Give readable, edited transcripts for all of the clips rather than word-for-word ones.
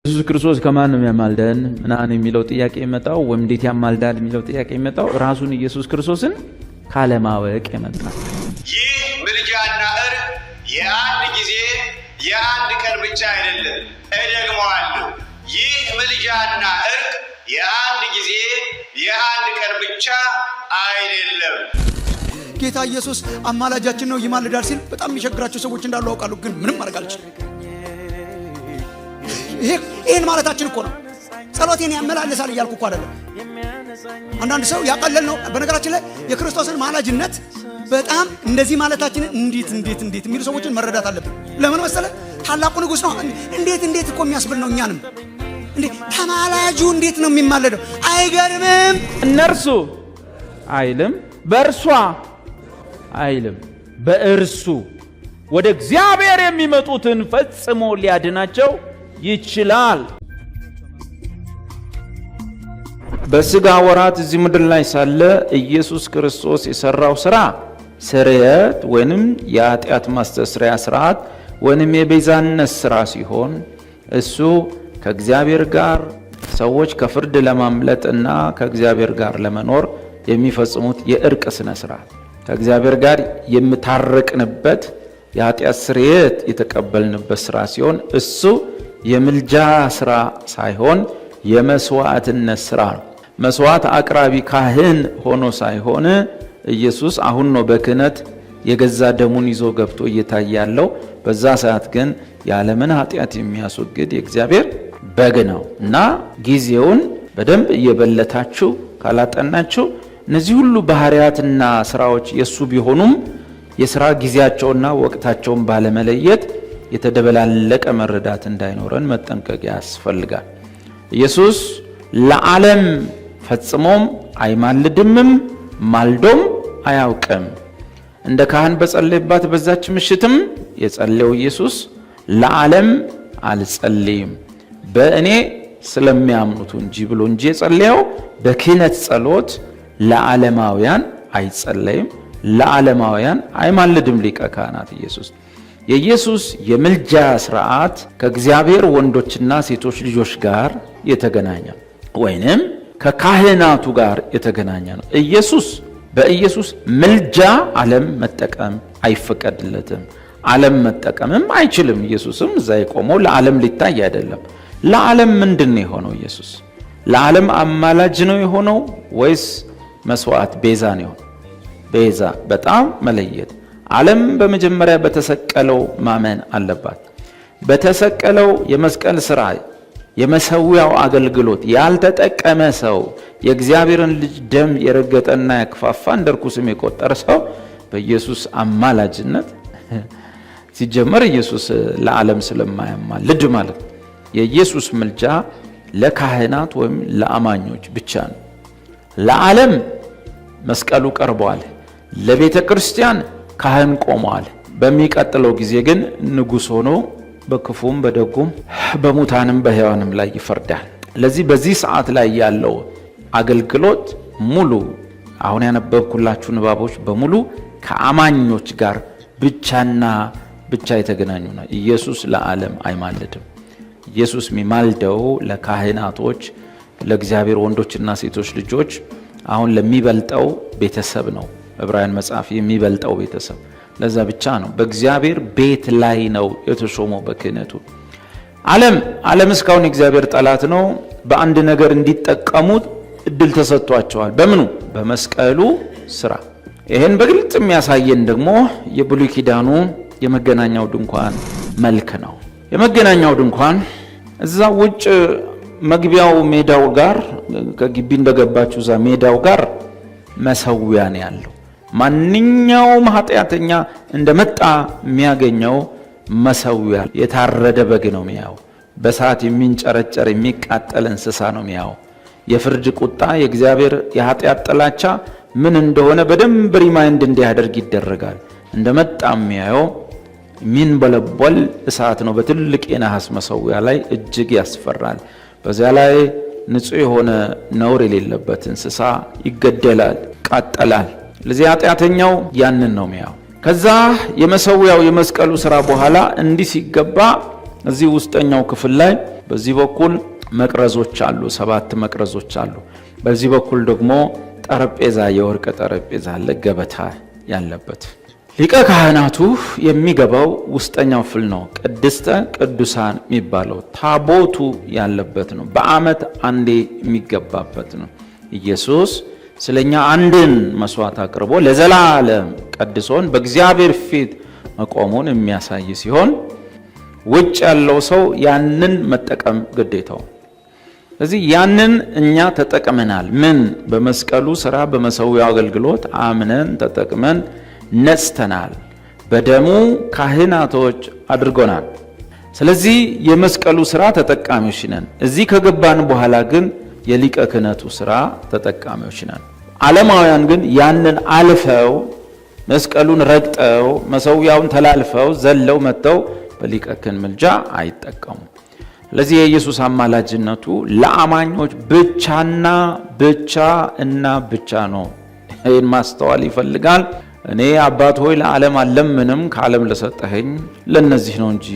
ኢየሱስ ክርስቶስ ከማን ነው የሚያማልደን ምናምን የሚለው ጥያቄ የመጣው ወይም እንዴት ያማልዳል የሚለው ጥያቄ የመጣው ራሱን ኢየሱስ ክርስቶስን ካለማወቅ የመጣ። ይህ ምልጃና እርቅ የአንድ ጊዜ የአንድ ቀን ብቻ አይደለም። እደግመዋለሁ። ይህ ምልጃና እርቅ የአንድ ጊዜ የአንድ ቀን ብቻ አይደለም። ጌታ ኢየሱስ አማላጃችን ነው ይማልዳል ሲል በጣም የሚቸግራቸው ሰዎች እንዳሉ አውቃለሁ። ግን ምንም ማድረግ አልችልም። ይህን ማለታችን እኮ ነው። ጸሎቴን ያመላልሳል እያልኩ እኮ አይደለም። አንዳንድ ሰው ያቀለል ነው። በነገራችን ላይ የክርስቶስን ማላጅነት በጣም እንደዚህ ማለታችንን እንዴት እንዴት እንዴት የሚሉ ሰዎችን መረዳት አለብን። ለምን መሰለ? ታላቁ ንጉሥ ነው። እንዴት እንዴት እኮ የሚያስብል ነው። እኛንም እንዴ ተማላጁ እንዴት ነው የሚማለደው? አይገርምም? እነርሱ አይልም፣ በእርሷ አይልም፣ በእርሱ ወደ እግዚአብሔር የሚመጡትን ፈጽሞ ሊያድናቸው ይችላል። በስጋ ወራት እዚህ ምድር ላይ ሳለ ኢየሱስ ክርስቶስ የሰራው ስራ ስርየት ወይንም የኃጢአት ማስተስሪያ ስርዓት ወይንም የቤዛነት ስራ ሲሆን እሱ ከእግዚአብሔር ጋር ሰዎች ከፍርድ ለማምለጥ እና ከእግዚአብሔር ጋር ለመኖር የሚፈጽሙት የእርቅ ስነ ስርዓት፣ ከእግዚአብሔር ጋር የምታረቅንበት፣ የኃጢአት ስርየት የተቀበልንበት ስራ ሲሆን እሱ የምልጃ ስራ ሳይሆን የመስዋዕትነት ስራ ነው። መስዋዕት አቅራቢ ካህን ሆኖ ሳይሆን ኢየሱስ አሁን ነው በክህነት የገዛ ደሙን ይዞ ገብቶ እየታየ ያለው። በዛ ሰዓት ግን የዓለምን ኃጢአት የሚያስወግድ የእግዚአብሔር በግ ነው እና ጊዜውን በደንብ እየበለታችሁ ካላጠናችሁ እነዚህ ሁሉ ባህሪያትና ስራዎች የእሱ ቢሆኑም የስራ ጊዜያቸውና ወቅታቸውን ባለመለየት የተደበላለቀ መረዳት እንዳይኖረን መጠንቀቅ ያስፈልጋል። ኢየሱስ ለዓለም ፈጽሞም አይማልድምም፣ ማልዶም አያውቅም። እንደ ካህን በጸለየባት በዛች ምሽትም የጸለየው ኢየሱስ ለዓለም አልጸልይም በእኔ ስለሚያምኑቱ እንጂ ብሎ እንጂ የጸለየው በክህነት ጸሎት ለዓለማውያን አይጸለይም፣ ለዓለማውያን አይማልድም ሊቀ ካህናት ኢየሱስ። የኢየሱስ የምልጃ ስርዓት ከእግዚአብሔር ወንዶችና ሴቶች ልጆች ጋር የተገናኘ ወይንም ከካህናቱ ጋር የተገናኘ ነው። ኢየሱስ በኢየሱስ ምልጃ ዓለም መጠቀም አይፈቀድለትም። ዓለም መጠቀምም አይችልም። ኢየሱስም እዛ የቆመው ለዓለም ሊታይ አይደለም። ለዓለም ምንድን ነው የሆነው? ኢየሱስ ለዓለም አማላጅ ነው የሆነው ወይስ መስዋዕት ቤዛ ነው የሆነው? ቤዛ በጣም መለየት፣ ዓለም በመጀመሪያ በተሰቀለው ማመን አለባት። በተሰቀለው የመስቀል ስራ የመሰዊያው አገልግሎት ያልተጠቀመ ሰው፣ የእግዚአብሔርን ልጅ ደም የረገጠና ያክፋፋ እንደ ርኩስም የቆጠረ ሰው በኢየሱስ አማላጅነት፣ ሲጀመር ኢየሱስ ለዓለም ስለማያማልድ ማለት ነው። የኢየሱስ ምልጃ ለካህናት ወይም ለአማኞች ብቻ ነው። ለዓለም መስቀሉ ቀርቧል። ለቤተ ክርስቲያን ካህን ቆመዋል። በሚቀጥለው ጊዜ ግን ንጉሥ ሆኖ በክፉም በደጉም በሙታንም በሕያዋንም ላይ ይፈርዳል። ለዚህ በዚህ ሰዓት ላይ ያለው አገልግሎት ሙሉ አሁን ያነበብኩላችሁ ንባቦች በሙሉ ከአማኞች ጋር ብቻና ብቻ የተገናኙ ነው። ኢየሱስ ለዓለም አይማልድም። ኢየሱስ የሚማልደው ለካህናቶች፣ ለእግዚአብሔር ወንዶችና ሴቶች ልጆች፣ አሁን ለሚበልጠው ቤተሰብ ነው። ዕብራውያን መጽሐፍ የሚበልጠው ቤተሰብ ለዛ ብቻ ነው። በእግዚአብሔር ቤት ላይ ነው የተሾመው በክህነቱ። ዓለም እስካሁን የእግዚአብሔር ጠላት ነው። በአንድ ነገር እንዲጠቀሙት እድል ተሰጥቷቸዋል። በምኑ? በመስቀሉ ስራ። ይህን በግልጽ የሚያሳየን ደግሞ የብሉይ ኪዳኑ የመገናኛው ድንኳን መልክ ነው። የመገናኛው ድንኳን እዛ ውጭ መግቢያው ሜዳው ጋር፣ ከግቢ እንደገባችሁ እዛ ሜዳው ጋር መሰዊያ ነው ያለው። ማንኛውም ኃጢአተኛ እንደመጣ የሚያገኘው መሰዊያ፣ የታረደ በግ ነው የሚያው። በሰዓት የሚንጨረጨር የሚቃጠል እንስሳ ነው የሚያው። የፍርድ ቁጣ፣ የእግዚአብሔር የኃጢአት ጥላቻ ምን እንደሆነ በደንብ remind እንዲያደርግ ይደረጋል። እንደመጣ የሚያየው የሚንበለበል እሳት ነው። በትልቅ የነሐስ መሰዊያ ላይ እጅግ ያስፈራል። በዚያ ላይ ንጹሕ የሆነ ነውር የሌለበት እንስሳ ይገደላል፣ ይቃጠላል። ለዚህ ኃጢአተኛው ያንን ነው ሚያው። ከዛ የመሰዊያው የመስቀሉ ስራ በኋላ እንዲህ ሲገባ እዚህ ውስጠኛው ክፍል ላይ በዚህ በኩል መቅረዞች አሉ፣ 7 መቅረዞች አሉ። በዚህ በኩል ደግሞ ጠረጴዛ፣ የወርቅ ጠረጴዛ አለ፣ ገበታ ያለበት። ሊቀ ካህናቱ የሚገባው ውስጠኛው ክፍል ነው። ቅድስተ ቅዱሳን የሚባለው ታቦቱ ያለበት ነው። በዓመት አንዴ የሚገባበት ነው። ኢየሱስ ስለኛ አንድን መስዋዕት አቅርቦ ለዘላለም ቀድሶን በእግዚአብሔር ፊት መቆሙን የሚያሳይ ሲሆን ውጭ ያለው ሰው ያንን መጠቀም ግዴታው። ስለዚህ ያንን እኛ ተጠቅመናል። ምን በመስቀሉ ስራ በመሰዊያው አገልግሎት አምነን ተጠቅመን ነጽተናል። በደሙ ካህናቶች አድርጎናል። ስለዚህ የመስቀሉ ስራ ተጠቃሚዎች ነን። እዚህ ከገባን በኋላ ግን የሊቀ ክህነቱ ስራ ተጠቃሚዎች ነን። ዓለማውያን ግን ያንን አልፈው መስቀሉን ረግጠው መሰዊያውን ተላልፈው ዘለው መጥተው በሊቀ ክህን ምልጃ አይጠቀሙም። ስለዚህ የኢየሱስ አማላጅነቱ ለአማኞች ብቻና ብቻ እና ብቻ ነው። ይህን ማስተዋል ይፈልጋል። እኔ አባት ሆይ ለዓለም አልለምንም ከዓለም ለሰጠኸኝ ለእነዚህ ነው እንጂ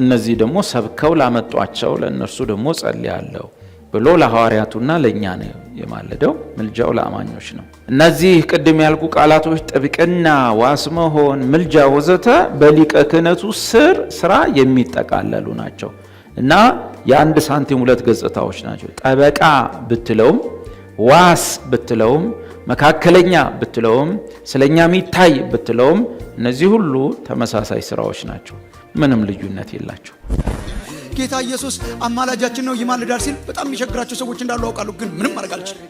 እነዚህ ደግሞ ሰብከው ላመጧቸው ለእነርሱ ደግሞ ጸልያለሁ ብሎ ለሐዋርያቱና ለእኛ ነው የማለደው። ምልጃው ለአማኞች ነው። እነዚህ ቅድም ያልኩ ቃላቶች ጥብቅና፣ ዋስ መሆን፣ ምልጃ ወዘተ በሊቀ ክህነቱ ስር ስራ የሚጠቃለሉ ናቸው እና የአንድ ሳንቲም ሁለት ገጽታዎች ናቸው። ጠበቃ ብትለውም ዋስ ብትለውም መካከለኛ ብትለውም ስለኛ የሚታይ ብትለውም እነዚህ ሁሉ ተመሳሳይ ስራዎች ናቸው። ምንም ልዩነት የላቸው። ጌታ ኢየሱስ አማላጃችን ነው ይማልዳል ሲል በጣም የሚቸግራቸው ሰዎች እንዳሉ አውቃለሁ፣ ግን ምንም ማድረግ አልችልም።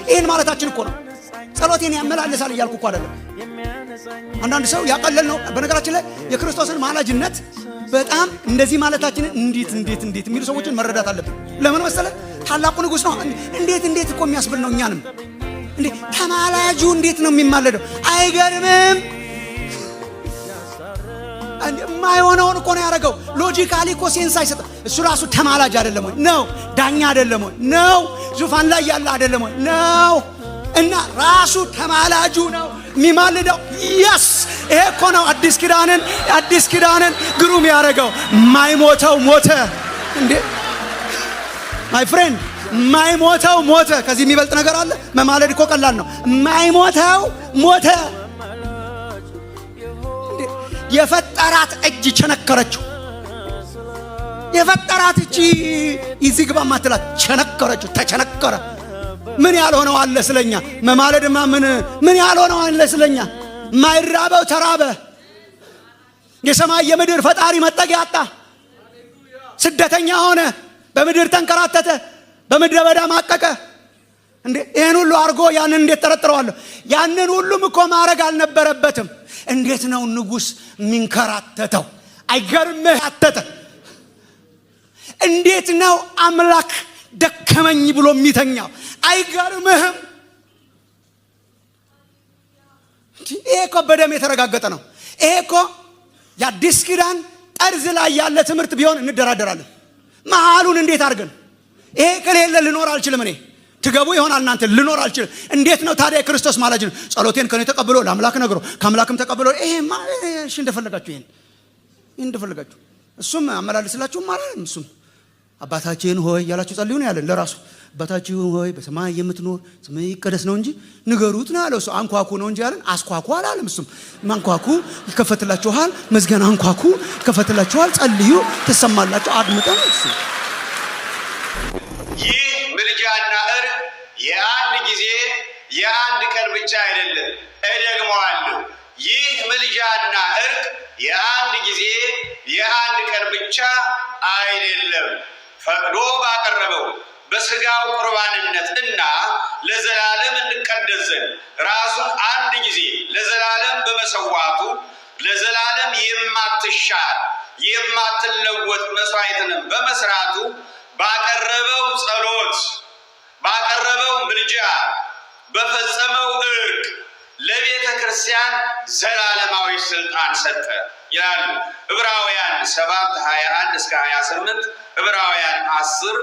ይሄን ማለታችን እኮ ነው። ጸሎቴን ያመላልሳል እያልኩ እኮ አይደለም። አንዳንድ ሰው ያቀለል ነው። በነገራችን ላይ የክርስቶስን ማላጅነት በጣም እንደዚህ ማለታችንን እንዴት እንዴት እንዴት የሚሉ ሰዎችን መረዳት አለብን። ለምን መሰለ? ታላቁ ንጉሥ ነው። እንዴት እንዴት እኮ የሚያስብል ነው። እኛንም እንዴ ተማላጁ እንዴት ነው የሚማለደው? አይገርምም? የማይሆነውን እኮ ነው ያደረገው። Logically እኮ sense አይሰጥም። እሱ ራሱ ተማላጅ አይደለም ወይ? ነው። ዳኛ አይደለም ወይ? ነው። ዙፋን ላይ ያለ አይደለም ወይ? ነው። እና ራሱ ተማላጁ ነው የሚማልደው። Yes፣ ይሄ እኮ ነው አዲስ ኪዳንን ግሩም ያደረገው። ማይሞተው ሞተ እንዴ my friend፣ ማይሞተው ሞተ። ከዚህ የሚበልጥ ነገር አለ? መማለድ እኮ ቀላል ነው። ማይሞተው ሞተ። የፈጠራት እጅ ቸነከረችው። የፈጠራት እጅ እዚህ ግባ ማትላት ቸነከረችው። ተቸነከረ። ምን ያልሆነው አለ ስለኛ? መማለድማ ምን ያልሆነው አለ ስለኛ? ማይራበው ተራበ። የሰማይ የምድር ፈጣሪ መጠጊያ አጣ። ስደተኛ ሆነ። በምድር ተንከራተተ። በምድረ በዳ ማቀቀ። እንዴ ይህን ሁሉ አድርጎ ያንን እንዴት ጠረጥረዋለሁ? ያንን ሁሉም እኮ ማድረግ አልነበረበትም። እንዴት ነው ንጉሥ የሚንከራተተው? አይገርምህ? አተተ እንዴት ነው አምላክ ደከመኝ ብሎ የሚተኛው? አይገርምህም? ይሄ እኮ በደም የተረጋገጠ ነው። ይሄ እኮ የአዲስ ኪዳን ጠርዝ ላይ ያለ ትምህርት ቢሆን እንደራደራለን። መሃሉን እንዴት አድርገን ይሄ ከሌለ ልኖር አልችልም። እኔ ትገቡ ይሆናል እናንተ ልኖር አልችልም። እንዴት ነው ታዲያ የክርስቶስ ማላጅ ነው? ጸሎቴን ከኔ ተቀብሎ ለአምላክ ነግሮ ከአምላክም ተቀብሎ ይሄማ እሺ እንደፈለጋችሁ ይሄን እንደፈለጋችሁ እሱም አመላልስላችሁም አላለም። እሱም አባታችን ሆይ እያላችሁ ጸልዩ ነው ያለን። ለራሱ አባታችን ሆይ በሰማይ የምትኖር ስምህ ይቀደስ ነው እንጂ ንገሩት ነው ያለው። እሱ አንኳኩ ነው እንጂ ያለን አስኳኩ አላለም። እሱም አንኳኩ ይከፈትላችኋል፣ መዝገን አንኳኩ ይከፈትላችኋል፣ ጸልዩ ትሰማላችሁ፣ አድምጠን እሱ ይህ ምልጃና እርቅ የአንድ ጊዜ የአንድ ቀን ብቻ አይደለም። እደግመዋለሁ። ይህ ምልጃና እርቅ የአንድ ጊዜ የአንድ ቀን ብቻ አይደለም። ፈቅዶ ባቀረበው በስጋው ቁርባንነት እና ለዘላለም እንቀደስ ዘንድ ራሱን አንድ ጊዜ ለዘላለም በመሰዋቱ ለዘላለም የማትሻር የማትለወጥ መስዋዕትንም በመስራቱ ባቀረበው ጸሎት፣ ባቀረበው ምልጃ፣ በፈጸመው እርቅ ለቤተ ክርስቲያን ዘላለማዊ ስልጣን ሰጠ ይላሉ ዕብራውያን 7 21 እስከ 28፣ ዕብራውያን 10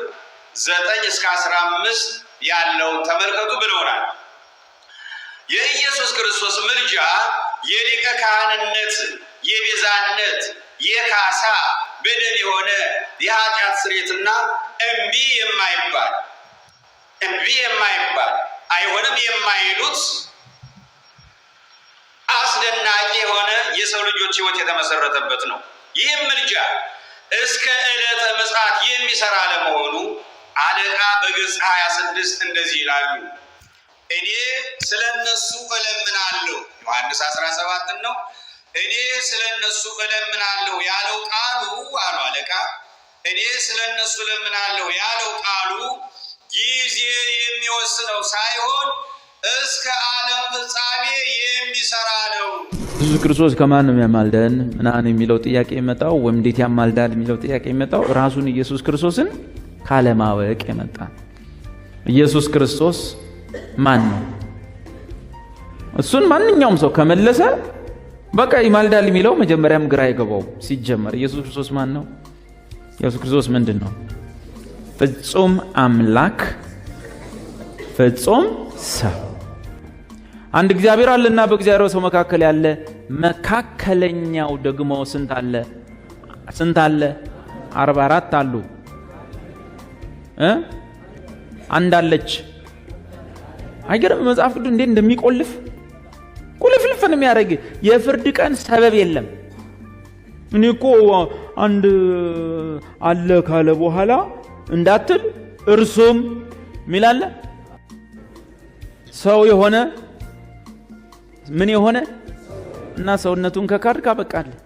9 እስከ 15 ያለውን ተመልከቱ ብለውናል። የኢየሱስ ክርስቶስ ምልጃ የሊቀ ካህንነት፣ የቤዛነት፣ የካሳ፣ በደም የሆነ የኃጢአት ስርየትና እምቢ የማይባል እምቢ የማይባል አይሆንም የማይሉት አስደናቂ የሆነ የሰው ልጆች ሕይወት የተመሰረተበት ነው። ይህም ምልጃ እስከ ዕለተ ምጽአት የሚሰራ ለመሆኑ አለቃ በገጽ 26 እንደዚህ ይላሉ። እኔ ስለ እነሱ እለምናለሁ። ዮሐንስ 17 ነው። እኔ ስለ እነሱ እለምናለሁ ያለው ቃሉ አሉ አለቃ፣ እኔ ስለ እነሱ እለምናለሁ ያለው ቃሉ ጊዜ የሚወስነው ሳይሆን እስከ ዓለም ፍጻሜ የሚሰራ ነው። ኢየሱስ ክርስቶስ ከማን ነው የሚያማልደን ምናምን የሚለው ጥያቄ የመጣው ወይም እንዴት ያማልዳል የሚለው ጥያቄ የመጣው ራሱን ኢየሱስ ክርስቶስን ካለማወቅ የመጣ። ኢየሱስ ክርስቶስ ማን ነው? እሱን ማንኛውም ሰው ከመለሰ በቃ ይማልዳል የሚለው መጀመሪያም ግራ አይገባው። ሲጀመር ኢየሱስ ክርስቶስ ማን ነው? ኢየሱስ ክርስቶስ ምንድን ነው? ፍጹም አምላክ ፍጹም ሰው። አንድ እግዚአብሔር አለና በእግዚአብሔር ሰው መካከል ያለ መካከለኛው ደግሞ ስንት አለ? ስንት አለ? 44 አሉ። አንድ አለች። አይገርም? መጽሐፍ ቅዱስ እንዴት እንደሚቆልፍ ቁልፍልፍን የሚያደርግ የፍርድ ቀን ሰበብ የለም። እኔ እኮ አንድ አለ ካለ በኋላ እንዳትል እርሱም ሚላለ ሰው የሆነ ምን የሆነ እና ሰውነቱን ከካድክ አበቃለህ።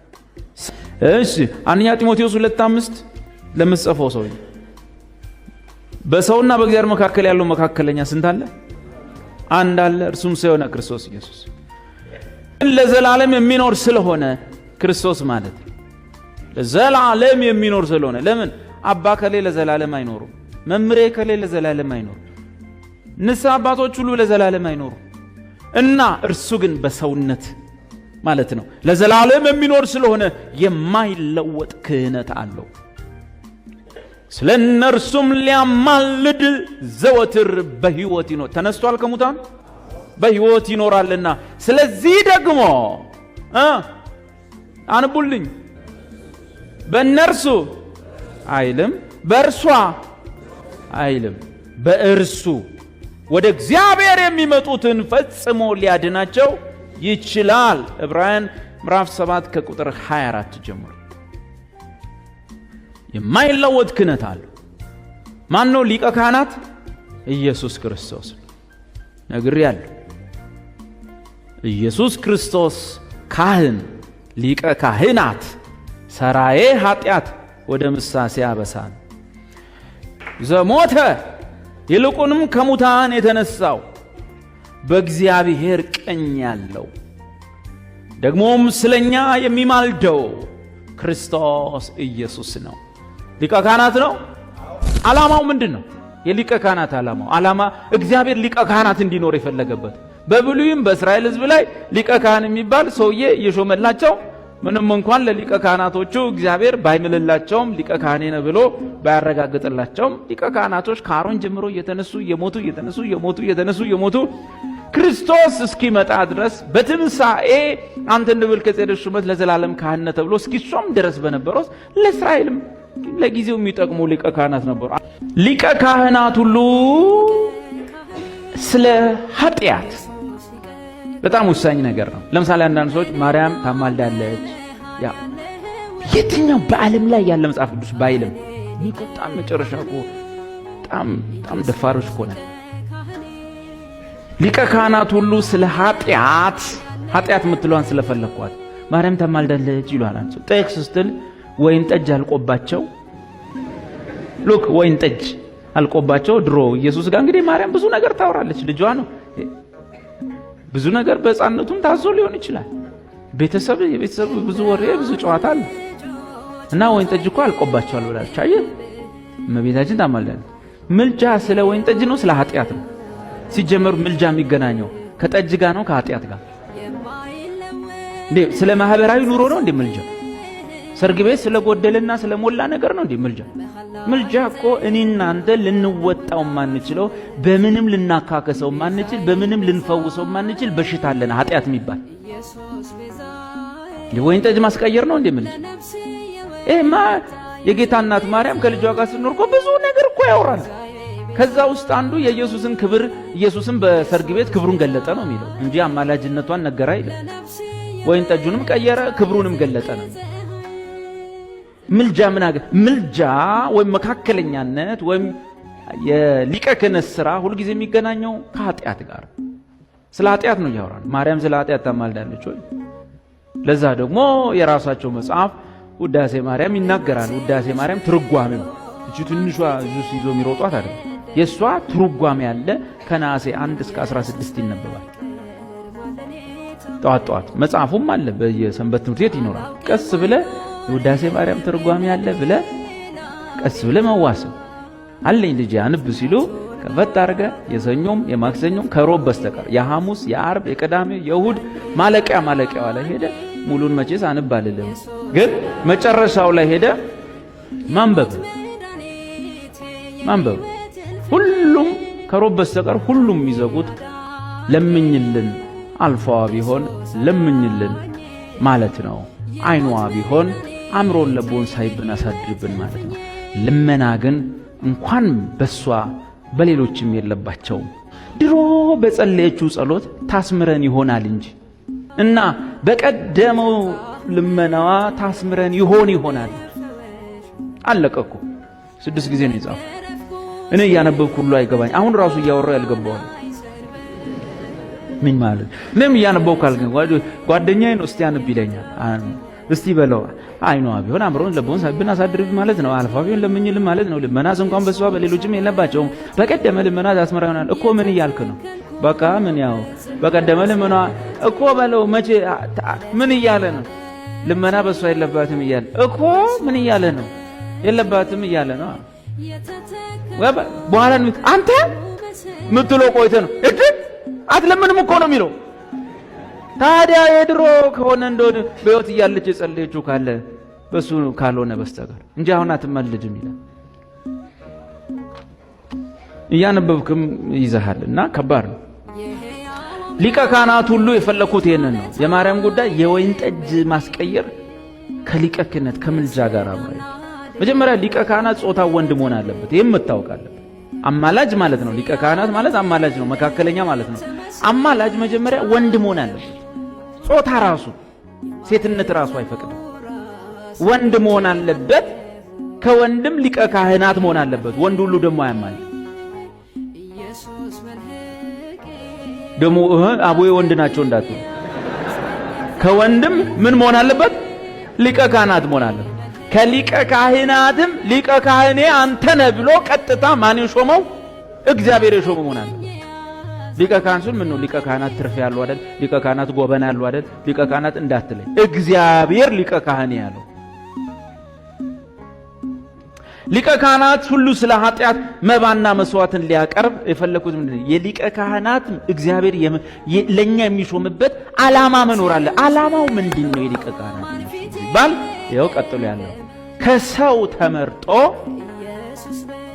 እሺ፣ አንደኛ ጢሞቴዎስ 2:5 ለምትጽፈው ሰው በሰውና በእግዚአብሔር መካከል ያለው መካከለኛ ስንት አለ? አንድ አለ፣ እርሱም ሰው የሆነ ክርስቶስ ኢየሱስ። ለዘላለም የሚኖር ስለሆነ ክርስቶስ ማለት ለዘላለም የሚኖር ስለሆነ፣ ለምን አባ ከሌ ለዘላለም አይኖሩም፣ መምሬ ከሌ ለዘላለም አይኖሩም፣ ንስሐ አባቶች ሁሉ ለዘላለም አይኖሩም። እና እርሱ ግን በሰውነት ማለት ነው ለዘላለም የሚኖር ስለሆነ የማይለወጥ ክህነት አለው። ስለ እነርሱም ሊያማልድ ዘወትር በሕይወት ይኖር። ተነስቷል ከሙታን በሕይወት ይኖራልና። ስለዚህ ደግሞ አንቡልኝ፣ በእነርሱ አይልም፣ በእርሷ አይልም፣ በእርሱ ወደ እግዚአብሔር የሚመጡትን ፈጽሞ ሊያድናቸው ይችላል። ዕብራውያን ምዕራፍ 7 ከቁጥር 24 ጀምሮ የማይለወጥ ክህነት አለው። ማን ነው ሊቀ ካህናት? ኢየሱስ ክርስቶስ። ነግሬአለሁ። ኢየሱስ ክርስቶስ ካህን፣ ሊቀ ካህናት፣ ሰራዬ ኃጢአት ወደ ምሳሴ አበሳን ዘሞተ ይልቁንም ከሙታን የተነሳው በእግዚአብሔር ቀኝ ያለው ደግሞም ስለኛ የሚማልደው ክርስቶስ ኢየሱስ ነው። ሊቀ ካህናት ነው። ዓላማው ምንድን ነው? የሊቀ ካህናት ዓላማው ዓላማ እግዚአብሔር ሊቀ ካህናት እንዲኖር የፈለገበት በብሉይም በእስራኤል ሕዝብ ላይ ሊቀ ካህን የሚባል ሰውዬ እየሾመላቸው ምንም እንኳን ለሊቀ ካህናቶቹ እግዚአብሔር ባይምልላቸውም ሊቀ ካህኔ ነው ብሎ ባያረጋግጥላቸውም ሊቀ ካህናቶች ከአሮን ጀምሮ እየተነሱ እየሞቱ እየተነሱ እየሞቱ እየተነሱ እየሞቱ ክርስቶስ እስኪመጣ ድረስ በትንሣኤ አንተ እንደ መልከጼዴቅ ሹመት ለዘላለም ካህን ነህ ተብሎ እስኪሾም ድረስ በነበረው ለእስራኤልም ለጊዜው የሚጠቅሙ ሊቀ ካህናት ነበሩ። ሊቀ ካህናት ሁሉ ስለ ኃጢአት በጣም ወሳኝ ነገር ነው። ለምሳሌ አንዳንድ ሰዎች ማርያም ታማልዳለች፣ ያ የትኛው በዓለም ላይ ያለ መጽሐፍ ቅዱስ ባይልም እኔ እኮ በጣም መጨረሻ እኮ በጣም በጣም ደፋሮች እኮ ነን። ሊቀ ካህናት ሁሉ ስለ ኃጢአት፣ ኃጢአት የምትለዋን ስለፈለግኳት ማርያም ታማልዳለች ይሏል። አንድ ሰው ጥቅስ ስትል ወይን ጠጅ አልቆባቸው፣ look፣ ወይን ጠጅ አልቆባቸው ድሮ ኢየሱስ ጋር እንግዲህ ማርያም ብዙ ነገር ታወራለች። ልጇ ነው። ብዙ ነገር በሕፃንነቱም ታዞ ሊሆን ይችላል። ቤተሰብ የቤተሰብ ብዙ ወሬ ብዙ ጨዋታ አለ እና ወይን ጠጅ እኮ አልቆባቸዋል ብላለች። አየህ፣ እመቤታችን ታማልዳለች። ምልጃ ስለ ወይን ጠጅ ነው፣ ስለ ኃጢአት ነው። ሲጀመር ምልጃ የሚገናኘው ከጠጅ ጋር ነው ከኃጢአት ጋር እንዴ? ስለ ማህበራዊ ኑሮ ነው እንዴ ምልጃ? ሰርግ ቤት ስለ ጎደለና ስለ ሞላ ነገር ነው እንዴ ምልጃ? ምልጃ እኮ እኔና አንተ ልንወጣው ማንችለው፣ በምንም ልናካከሰው ማንችል፣ በምንም ልንፈውሰው ማንችል በሽታ አለን ኃጢአት የሚባል። ወይን ጠጅ ማስቀየር ነው እንዴ ምልጃ? ይሄማ የጌታ እናት ማርያም ከልጇ ጋር ስትኖር እኮ ብዙ ነገር እኮ ያወራል። ከዛ ውስጥ አንዱ የኢየሱስን ክብር፣ ኢየሱስን በሰርግ ቤት ክብሩን ገለጠ ነው የሚለው እንጂ አማላጅነቷን ነገረ አይልም። ወይን ጠጁንም ቀየረ፣ ክብሩንም ገለጠ ነው። ምልጃ ምን አገ ምልጃ ወይም መካከለኛነት ወይም የሊቀ ክህነት ስራ ሁልጊዜ የሚገናኘው ከኃጢአት ጋር፣ ስለ ኃጢአት ነው እያወራን። ማርያም ስለ ኃጢአት ታማልዳለች ወይ? ለዛ ደግሞ የራሳቸው መጽሐፍ ውዳሴ ማርያም ይናገራል። ውዳሴ ማርያም ትርጓሜው እቺ ትንሿ ጁስ ይዞ የሚሮጧት አይደል? የእሷ ትርጓሜ ያለ ከነሐሴ 1 እስከ 16 ይነበባል። ጠዋት ጠዋት መጽሐፉም አለ፣ በየሰንበት ትምህርት ቤት ይኖራል። ቀስ ብለ የውዳሴ ማርያም ትርጓሜ አለ ብለ ቀስ ብለ መዋሰብ አለኝ ልጅ አንብ ሲሉ ከፈት አድርገ የሰኞም የማክሰኞም ከሮብ በስተቀር የሐሙስ፣ የአርብ፣ የቅዳሜ፣ የእሁድ ማለቂያ ማለቂያዋ ላይ ሄደ። ሙሉን መቼስ አንብ አልልም፣ ግን መጨረሻው ላይ ሄደ ማንበብ ማንበብ። ሁሉም ከሮብ በስተቀር ሁሉም የሚዘጉት ለምኝልን፣ አልፏዋ ቢሆን ለምኝልን ማለት ነው። አይኗ ቢሆን አእምሮን ለቦን ሳይብን አሳድርብን ማለት ነው። ልመና ግን እንኳን በሷ በሌሎችም የለባቸውም። ድሮ በጸለየችው ጸሎት ታስምረን ይሆናል እንጂ እና በቀደመው ልመናዋ ታስምረን ይሆን ይሆናል። አለቀ እኮ። 6 ጊዜ ነው የጻፈው። እኔ እያነበብኩ ሁሉ አይገባኝ። አሁን ራሱ እያወራሁ ያልገባዋል ምን ማለት እኔም እያነበብኩ አልገባ። ጓደኛዬ ነው እስቲ አንብ ይለኛል። እስቲ በለው አይኗ ቢሆን አእምሮን ለቦን ሳይብን አሳድርብ ማለት ነው። አልፋ ቢሆን ለምኝልም ማለት ነው። ልመናስ እንኳን በሷ በሌሎችም የለባቸውም። በቀደመ ልመና ታስመራ ይሆናል እኮ። ምን እያልክ ነው? በቃ ምን ያው በቀደመ ልመና እኮ በለው። መቼ ምን እያለ ነው? ልመና በሷ የለባትም እያለ እኮ ምን እያለ ነው? የለባትም እያለ ነው። በኋላ አንተ ምትለው ቆይተህ ነው እድ አትለምንም እኮ ነው የሚለው። ታዲያ የድሮ ከሆነ እንደሆነ በሕይወት እያለች የጸለየችው ካለ በሱ ካልሆነ በስተቀር እንጂ አሁን አትማልድም ይላል። እያነበብክም ይዘሃል እና ከባድ ነው። ሊቀ ካህናት ሁሉ የፈለኩት ይሄንን ነው። የማርያም ጉዳይ የወይን ጠጅ ማስቀየር ከሊቀ ክህነት ከምልጃ ጋር አብሮ። መጀመሪያ ሊቀ ካህናት ጾታው ወንድ መሆን አለበት። ይሄም መታወቅ አለበት። አማላጅ ማለት ነው። ሊቀ ካህናት ማለት አማላጅ ነው፣ መካከለኛ ማለት ነው። አማላጅ መጀመሪያ ወንድ መሆን አለበት። ጾታ ራሱ ሴትነት ራሱ አይፈቅድም። ወንድ መሆን አለበት። ከወንድም ሊቀ ካህናት መሆን አለበት። ወንድ ሁሉ ደግሞ አያማልድ። ደግሞ አቡዬ ወንድ ናቸው እንዳትሉ። ከወንድም ምን መሆን አለበት? ሊቀ ካህናት መሆን አለበት። ከሊቀ ካህናትም ሊቀ ካህኔ አንተ ነህ ብሎ ቀጥታ ማን የሾመው? እግዚአብሔር የሾመው መሆን አለበት። ሊቀ ካህን ስል ምን ነው? ሊቀ ካህናት ትርፍ ያለው አይደል? ሊቀ ካህናት ጎበና ያለው አይደል? ሊቀ ካህናት እንዳትለኝ፣ እግዚአብሔር ሊቀ ካህኔ ያለው። ሊቀ ካህናት ሁሉ ስለ ኃጢአት መባና መስዋዕትን ሊያቀርብ የፈለኩት ምንድን ነው? የሊቀ ካህናት እግዚአብሔር ለኛ የሚሾምበት ዓላማ መኖር አለ። ዓላማው ምንድን ነው? የሊቀ ካህናት ሲባል ይኸው ቀጥሎ ያለው ከሰው ተመርጦ፣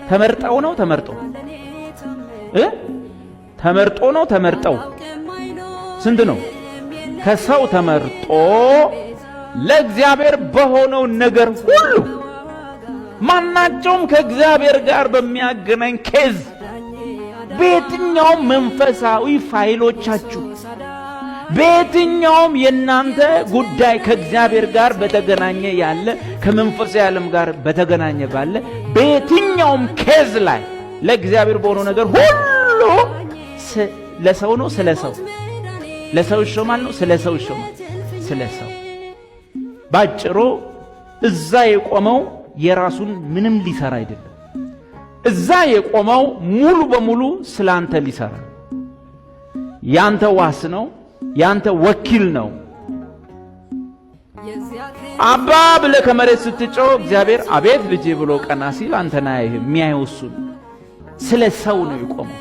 ተመርጠው ነው ተመርጦ እ ተመርጦ ነው ተመርጠው ስንት ነው? ከሰው ተመርጦ ለእግዚአብሔር በሆነው ነገር ሁሉ ማናቸውም ከእግዚአብሔር ጋር በሚያገናኝ case በየትኛውም መንፈሳዊ ፋይሎቻችሁ በየትኛውም የናንተ ጉዳይ ከእግዚአብሔር ጋር በተገናኘ ያለ ከመንፈሳዊ ዓለም ጋር በተገናኘ ባለ በየትኛውም case ላይ ለእግዚአብሔር በሆነው ነገር ሁሉ ለሰው ነው ስለ ሰው ለሰው ይሾማል ነው ስለ ሰው ይሾማል ስለ ሰው። ባጭሩ እዛ የቆመው የራሱን ምንም ሊሰራ አይደለም። እዛ የቆመው ሙሉ በሙሉ ስላንተ ሊሰራ ያንተ ዋስ ነው፣ ያንተ ወኪል ነው። አባ ብለህ ከመሬት ስትጮህ እግዚአብሔር አቤት ልጄ ብሎ ቀና ሲል አንተን አያይህም። የሚያየው እሱን። ስለ ሰው ነው የቆመው።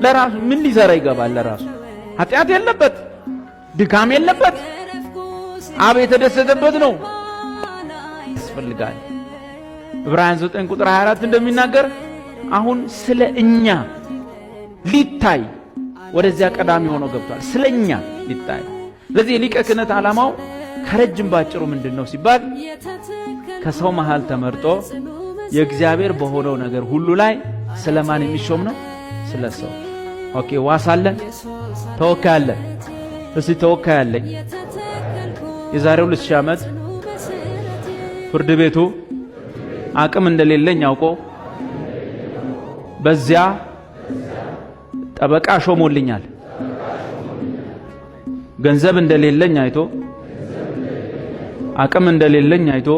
ለራሱ ምን ሊሰራ ይገባል? ለራሱ ኃጢአት የለበት፣ ድካም የለበት፣ አብ የተደሰተበት ነው ያስፈልጋል። ዕብራውያን 9 ቁጥር 24 እንደሚናገር አሁን ስለ እኛ ሊታይ ወደዚያ ቀዳሚ ሆኖ ገብቷል። ስለ እኛ ሊታይ። ስለዚህ የሊቀ ክህነት ዓላማው ከረጅም ባጭሩ ምንድን ነው ሲባል ከሰው መሃል ተመርጦ የእግዚአብሔር በሆነው ነገር ሁሉ ላይ ስለማን የሚሾም ነው? ስለ ሰው። Okay፣ ዋስ አለን፣ ተወካይ አለን። እስቲ ተወካይ አለኝ። የዛሬ 2000 ዓመት ፍርድ ቤቱ አቅም እንደሌለኝ አውቆ በዚያ ጠበቃ ሾሞልኛል። ገንዘብ እንደሌለኝ አይቶ፣ አቅም እንደሌለኝ አይቶ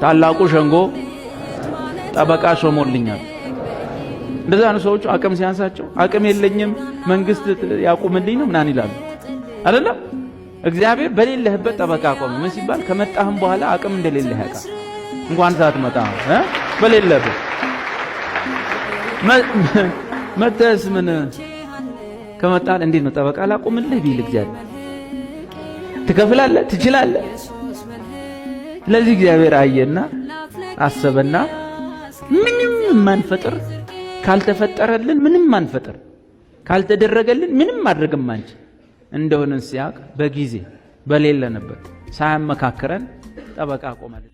ታላቁ ሸንጎ ጠበቃ ሾሞልኛል። እንደዛ ነው። ሰዎቹ አቅም ሲያንሳቸው አቅም የለኝም መንግስት ያቁምልኝ ነው ምናምን ይላሉ። አይደለም፣ እግዚአብሔር በሌለህበት ጠበቃ ቆመ። ምን ሲባል ከመጣህም በኋላ አቅም እንደሌለህ ያውቃል። እንኳን ሳትመጣ በሌለህበት መተስ ምን ከመጣህ እንዴት ነው ጠበቃ ላቁምልህ ቢል እግዚአብሔር ትከፍላለህ፣ ትችላለህ። ስለዚህ እግዚአብሔር አየና አሰበና ምንም ማንፈጥር፣ ካልተፈጠረልን ምንም ማንፈጥር፣ ካልተደረገልን ምንም ማድረግ ማንችል እንደሆነን ሲያውቅ በጊዜ በሌለንበት ሳያመካክረን ጠበቃ ቆመልን።